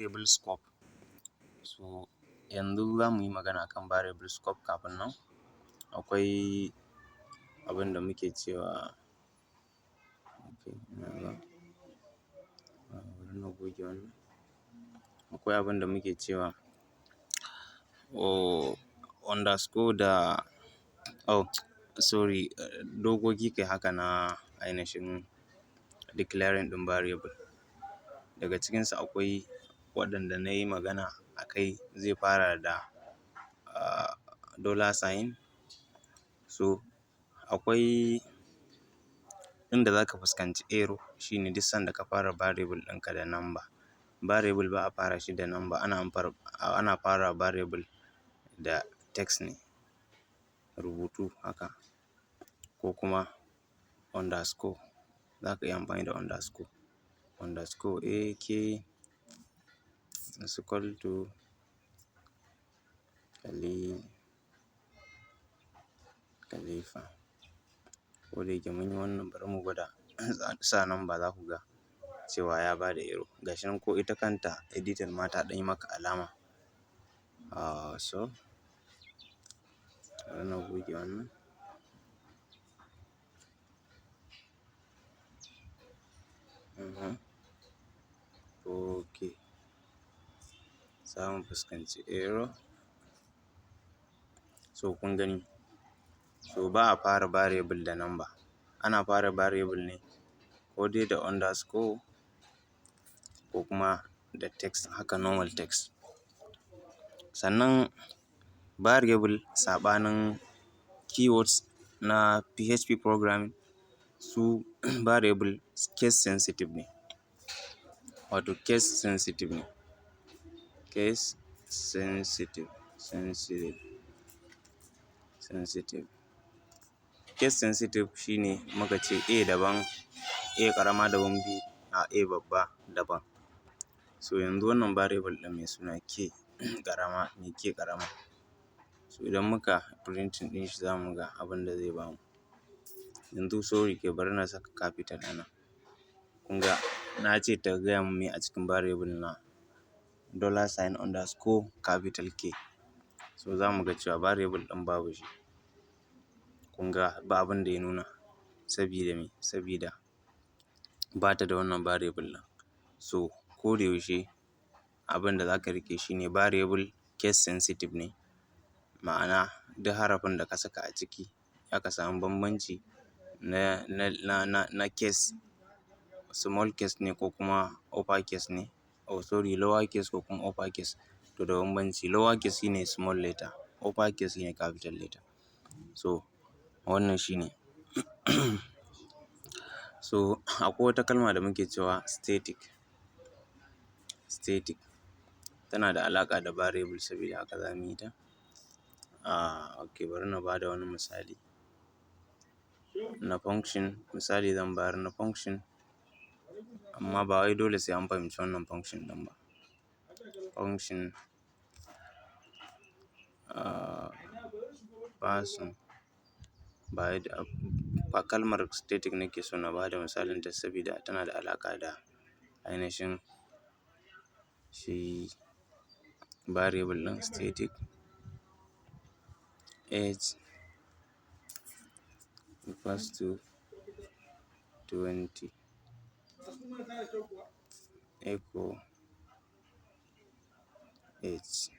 Variable scope. So yanzu za mu yi magana akan variable scope. Kafin nan, akwai abin da muke cewa, okay, ina zuwa, bari na goge wannan. Akwai abin da muke cewa oh, underscore da, oh sorry, dokoki kai haka na ainihin declaring ɗin variable. Daga cikinsu akwai waɗanda na yi magana a kai, zai fara da dollar sign. So akwai inda za ka fuskanci error, shi ne duk sanda ka fara variable ɗinka da number. Variable ba a fara shi da number, ana fara variable da text ne, rubutu haka, ko kuma underscore. Za ka iya amfani da underscore, underscore a k is equal to Khalifa. Ko da yake mun yi wannan, bari mu gwada sa number, za ku ga cewa ya bada error. Ga shi nan, ko ita kanta editor ma ta ɗan yi maka alama. So bari na goge wannan. Okay. Za mu fuskanci error. So kun gani. So ba a fara variable da number. Ana fara variable ne ko dai da underscore ko kuma da text haka, normal text. Sannan variable, saɓanin keywords na PHP programming, su variable case sensitive ne. Wato case sensitive ne. Case sensitive, sensitive, sensitive. Case sensitive shine muka ce A daban, A ƙarama daban, B a A babba daban. So yanzu wannan variable ɗin mai suna K ƙarama, mai K ƙarama. So idan muka printing ɗin shi, za mu ga abin da zai bamu. Yanzu, sorry kai, bari na saka capital a nan. Kun ga na ce ta gaya min me a cikin variable na dollar sign underscore capital K. So za mu ga cewa variable ɗin babu shi. Kun ga ba abin da ya nuna. Sabida me? Sabida ba ta da wannan variable ɗin. So ko da yaushe abin da za ka riƙe shi ne variable case sensitive ne. Ma'ana, duk harafin da ka saka a ciki aka samu bambanci na case, small case ne ko kuma upper case ne, oh sorry, lower case ko kuma upper case, to da bambanci. Lower case shine small letter, upper case shine capital letter. So wannan shine. So akwai wata kalma da muke cewa static. Static tana da alaƙa da variable, sabida haka za mu yi ta. Okay, bari na bada wani misali na function. Misali zan bayar na function, amma ba wai dole sai an fahimci wannan function ɗin ba. Function person, ba yadda ba, kalmar static nake so na bada misalin ta, sabida tana da alaƙa da ainihin shi variable ɗin. Static age equals to 20, echo age.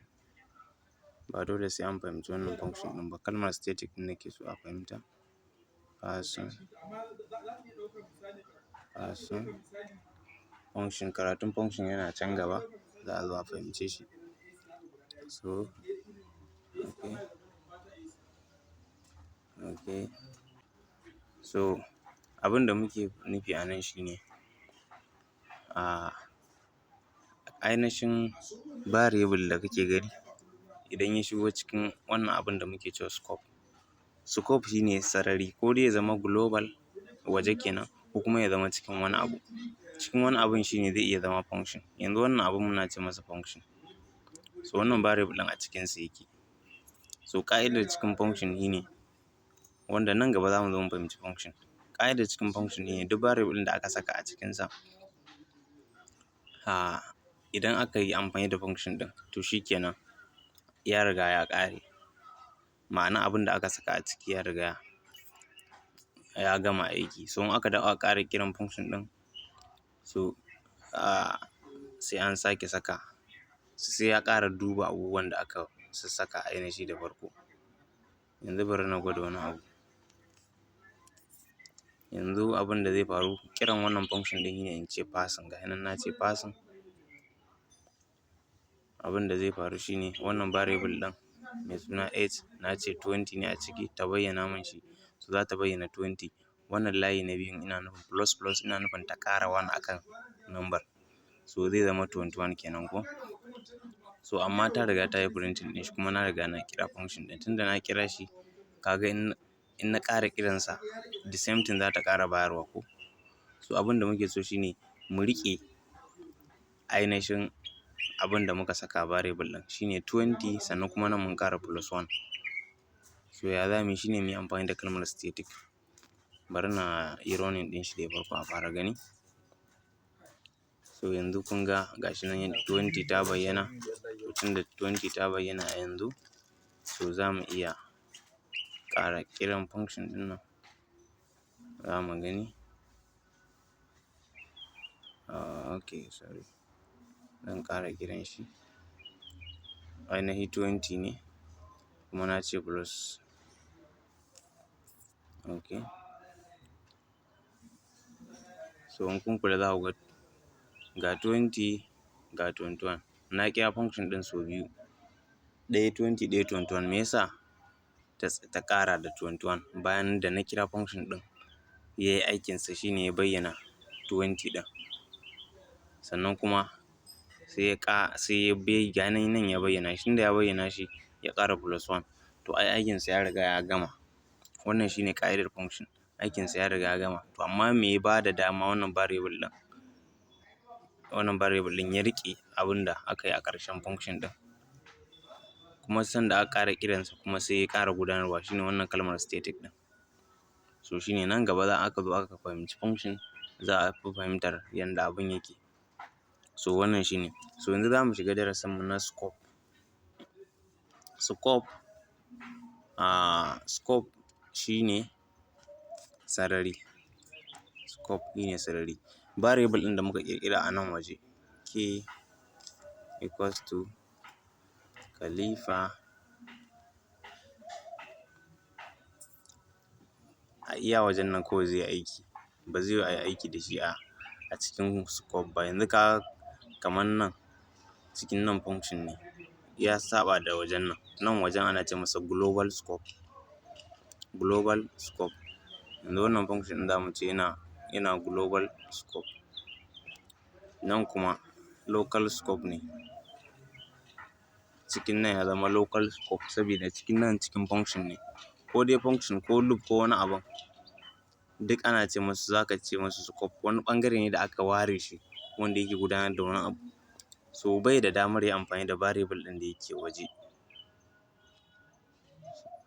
Ba dole sai an fahimci wannan function ɗin ba, kalmar static ɗin nake so a fahimta. Person, person function. Karatun function yana can gaba, za a zo a fahimce shi. So okay. So abin da muke nufi a nan shine a ainihin variable da kake gani, idan ya shigo cikin wannan abin da muke cewa scope. Scope shine sarari, ko dai ya zama global, waje kenan, ko kuma ya zama cikin wani abu. Cikin wani abun shine zai iya zama function. Yanzu wannan abun muna ce masa function. So wannan variable ɗin a cikinsa yake. So ƙa'idar cikin function shine, wanda nan gaba za mu zo mu fahimci function. Ƙa'idar cikin function shine duk variable ɗin da aka saka a cikinsa, Idan aka yi amfani da function ɗin, to shikenan, ya riga ya ƙare. Ma'ana, abin da aka saka a ciki ya riga ya gama aiki. So in aka dawo aka ƙara kiran function ɗin, so sai an sake saka, sai ya ƙara duba abubuwan da aka sassaka ainihi da farko. Yanzu bari na gwada wani abu. Yanzu abin da zai faru, kiran wannan function ɗin shine in ce person. Ga nan na ce person. Abin da zai faru shine wannan variable ɗin mai suna age, na ce 20 ne a ciki, ta bayyana min shi. So za ta bayyana 20. Wannan layi na biyun, ina nufin plus plus, ina nufin ta ƙara 1 akan number, so zai zama 21 kenan ko. So amma ta riga ta yi printing ɗin shi, kuma na riga na kira function ɗin. Tunda na kira shi, kaga in na ƙara kiransa, the same thing za ta ƙara bayarwa ko. So abin da muke so shine mu riƙe ainihin abin da muka saka variable ɗin, shine 20, sannan kuma nan mun ƙara plus 1. So ya za mu yi? Shine mu yi amfani da kalmar static. Bari na yi running ɗin shi da farko a fara gani. So yanzu kun ga gashi nan 20 ta bayyana. To tunda 20 ta bayyana a yanzu, so za mu iya ƙara kiran function ɗin nan, za mu gani. Okay, sorry, zan ƙara kiran shi. Ainihi 20 ne, kuma na ce plus. Okay, so in kun kula, za ku ga ga 20, ga 21. Na kira function ɗin sau biyu, ɗaya 20, ɗaya 21. Me yasa ta ƙara da 21 bayan da na kira function ɗin ya yi aikinsa? Shine ya bayyana 20 ɗin, sannan kuma sai ya ga nan ya bayyana shi. Tunda ya bayyana shi, ya ƙara plus 1, to ai aikinsa ya riga ya gama. Wannan shine ƙa'idar function, aikinsa ya riga ya gama. To amma me ya bada dama wannan variable ɗin ya riƙe abin da aka yi a ƙarshen function ɗin, kuma sanda aka ƙara kiransa kuma sai ya ƙara gudanarwa? Shine wannan kalmar static ɗin. So shine nan gaba za aka zo aka fahimci function, za a fi fahimtar yanda abin yake. So wannan shine. So yanzu za mu shiga darasinmu na scope. Scope shine sarari. Scope shine sarari. Variable ɗin da muka ƙirƙira a nan waje, k equals to Khalifa, a iya wajen nan kawai zai yi aiki, ba zai yiwu a yi aiki da shi a cikin scope ba. Yanzu ka kamar nan cikin nan function ne, ya saɓa da wajen nan. Nan wajen ana ce masa global scope, global scope. Yanzu wannan function ɗin, za mu ce yana global scope. Nan kuma local scope ne. Cikin nan ya zama local scope saboda cikin nan cikin function ne. Ko dai function ko loop ko wani abun, duk ana ce musu, za ka ce musu scope. Wani ɓangare ne da aka ware shi wanda yake gudanar da wani abu. So bai da damar yayi amfani da variable ɗin da yake waje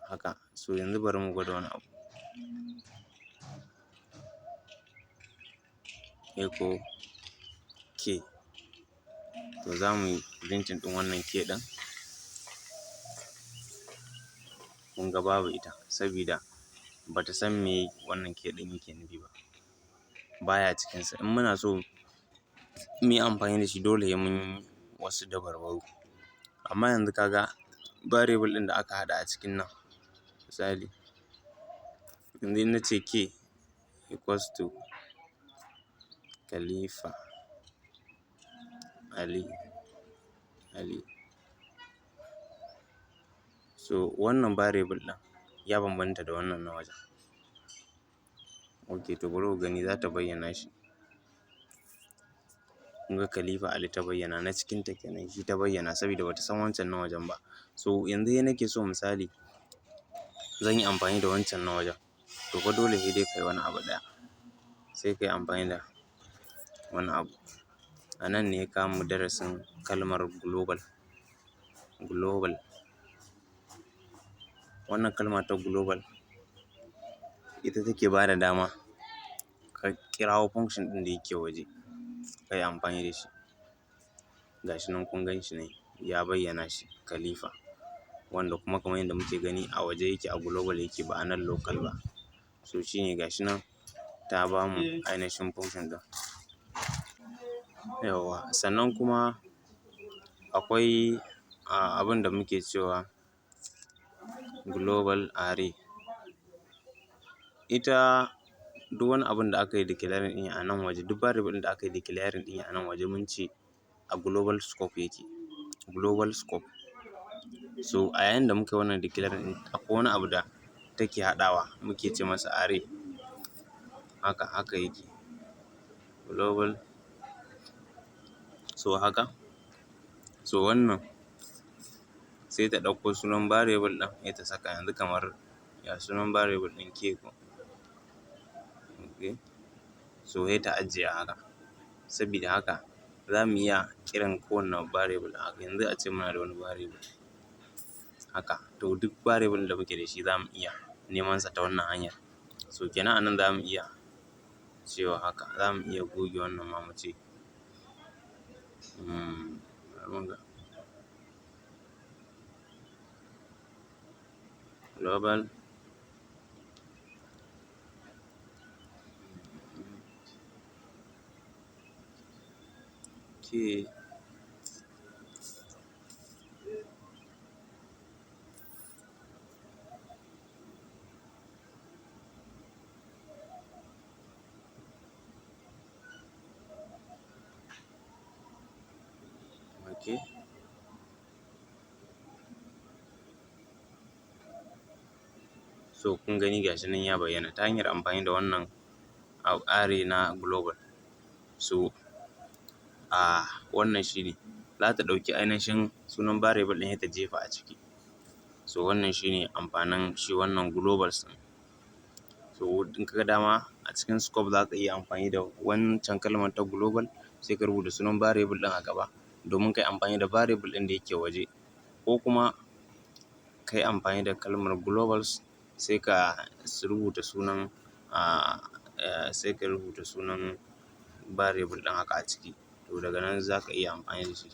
haka. So yanzu bari mu gwada wani abu. Echo k. To za mu yi printing ɗin wannan k ɗin. Kun ga babu ita, sabida bata san me wannan k ɗin yake nufi ba, baya cikinsa. In muna so mu yi amfani da shi, dole sai mun yi wasu dabarbaru. Amma yanzu ka ga variable ɗin da aka haɗa a cikin nan, misali yanzu in nace k equals to Khalifa Ali Ali, so wannan variable ɗin ya bambanta da wannan na wajen. Ok, to bari ku gani, za ta bayyana shi. Kun ga Khalifa Ali ta bayyana, na cikinta kenan, shi ta bayyana, saboda bata san wancan na wajen ba. So yanzu sai nake so, misali, zan yi amfani da wancan na wajen, to fa dole sai dai kai wani abu ɗaya, sai kai amfani da wani abu. A nan ne ya kawo mu darasin kalmar global. Global, wannan kalma ta global ita take bada dama ka kirawo function ɗin da yake waje, ka yi amfani da shi. Ga shi nan kun gan shi nan ya bayyana shi Khalifa, wanda kuma kamar yadda muke gani a waje yake, a global yake, ba a nan local ba. So shi ne ga shi nan ta bamu ainihin function ɗin. Yawwa, sannan kuma akwai abin da muke cewa global array. Ita duk wani abun da aka yi declaring ɗin a nan waje, duk variable ɗin da aka yi declaring ɗin a nan waje, mun ce a global scope yake, global scope. So a yayin da muka yi wannan declaring ɗin, akwai wani abu da take haɗawa muke ce masa array. Haka haka yake global. So haka, so wannan sai ta ɗauko sunan variable ɗin sai ta saka. Yanzu kamar ya sunan variable ɗin, k ko? Okay, so sai ta ajiye a haka. Sabida haka za mu iya kiran kowane variable a haka. Yanzu a ce muna da wani variable haka, to duk variable da muke da shi za mu iya neman sa ta wannan hanyar. So kenan a nan za mu iya cewa haka, za mu iya goge wannan ma, mu ce bari mu ga global k. Okay, so kun gani gashi nan ya bayyana ta hanyar amfani da wannan array na global. So wannan shine za ta ɗauki ainihin sunan variable ɗin sai ta jefa a ciki. So wannan shine amfanin shi wannan globals ɗin. So in ka ga dama, a cikin scope za ka iya amfani da wancan kalmar ta global, sai ka rubuta sunan variable ɗin a gaba domin ka yi amfani da variable ɗin da yake waje, ko kuma ka yi amfani da kalmar globals, sai ka rubuta sunan sai ka rubuta sunan variable ɗin haka a ciki. To daga nan za ka iya amfani da shi.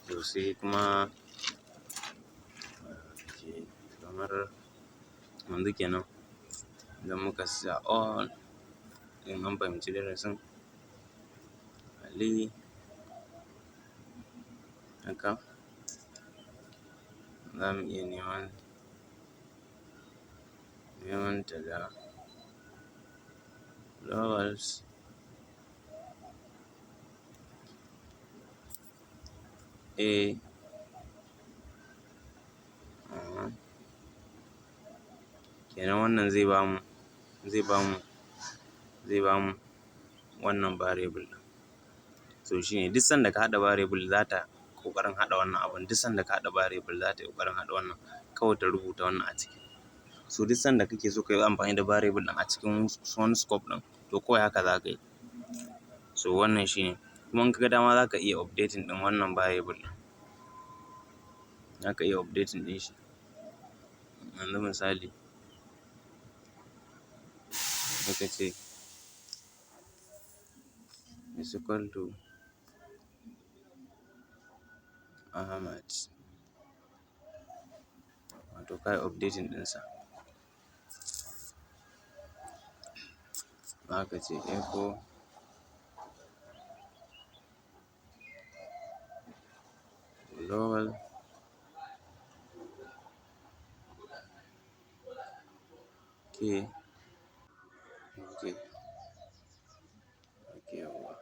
To sai kuma kamar yanzu kenan, idan muka sa all, in an fahimci darasin, Ali haka, za mu iya neman ta da globals a. Kenan wannan zai bamu wannan variable ɗin. So shine duk sanda ka haɗa variable, za ta ƙoƙarin haɗa wannan abun. Duk sanda ka haɗa variable, za ta yi ƙoƙarin haɗa wannan, kawai ta rubuta wannan a ciki. So duk sanda kake so ka yi amfani da variable ɗin a cikin wani scope ɗin, to kawai haka za ka yi. So wannan shine. Kuma in ka ga dama, za ka iya updating ɗin wannan variable ɗin, za ka iya updating ɗin shi. Yanzu misali, sai ka ce is equal to Ahmad, wato ka yi updating ɗinsa. Za ka ce echo global k. Okay, yawwa.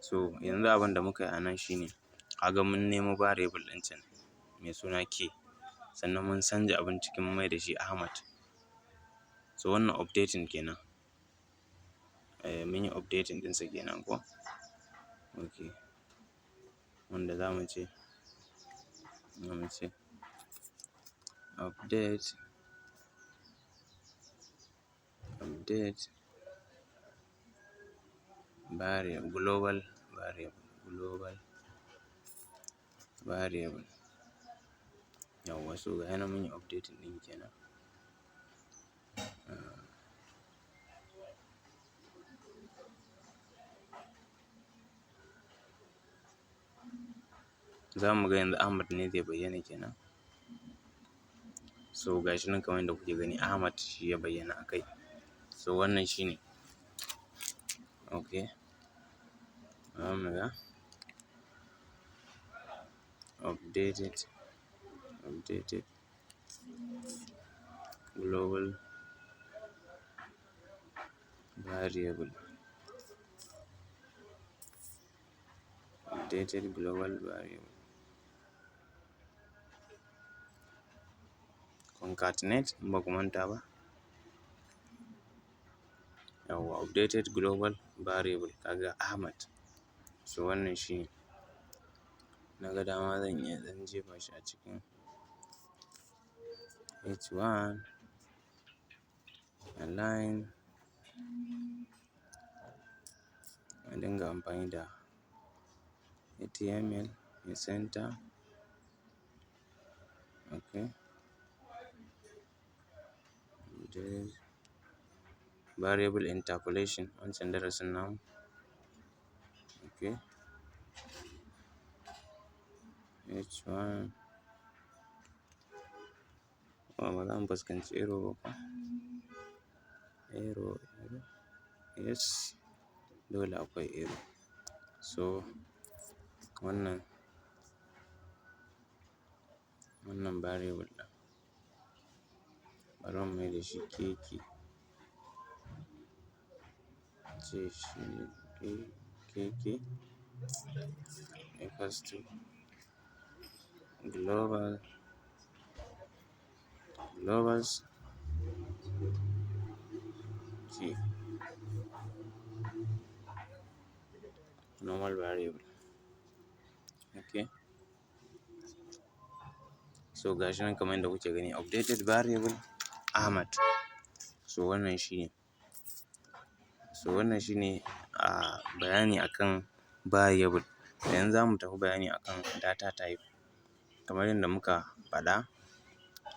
So yanzu abin da muka yi a nan shine, ka ga mun nemo variable ɗin can mai suna k, sannan mun canja abin cikin, mun mai da shi Ahmad. So wannan updating kenan. Mun yi updating ɗinsa kenan ko? Okay, wanda za mu ce update variable, global variable, global variable. Yawwa, so ga nan mun yi updating ɗin kenan. Za mu ga yanzu Ahmad ne zai bayyana kenan. So ga shi nan kamar yadda kuke gani, Ahmad shi ya bayyana a kai. So wannan shi ne. Okay, bari mu ga updated global variable, updated global variable, concatenate, in ba ku manta ba. Yawwa, updated global variable, ka ga Ahmad. So wannan shi ne. Na ga dama zan iya ɗan jefa shi a cikin h1, align, a dinga amfani da HTML center. Okay, variable interpolation, wancan darasin namu. Okay, h1, ba za mu fuskanci error ba ko? Error, error, yes, dole akwai error. So wannan variable ɗin bari mu maida shi kk, ce shi kk equals to globals key, normal variable. Okay, so ga shi nan kamar yadda kuke gani, updated variable Ahmad. So wannan shi ne. So wannan shi ne a bayani akan variable. Yanzu za mu tafi bayani akan data type. Kamar yadda muka faɗa,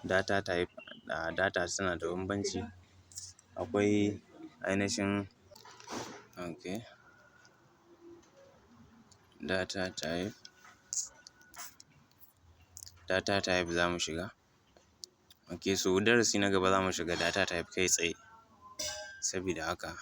data type, data suna da bambanci. Akwai ainihin, okay, data type, data type za mu shiga. Okay, so darasi na gaba za mu shiga data type kai tsaye. Sabida haka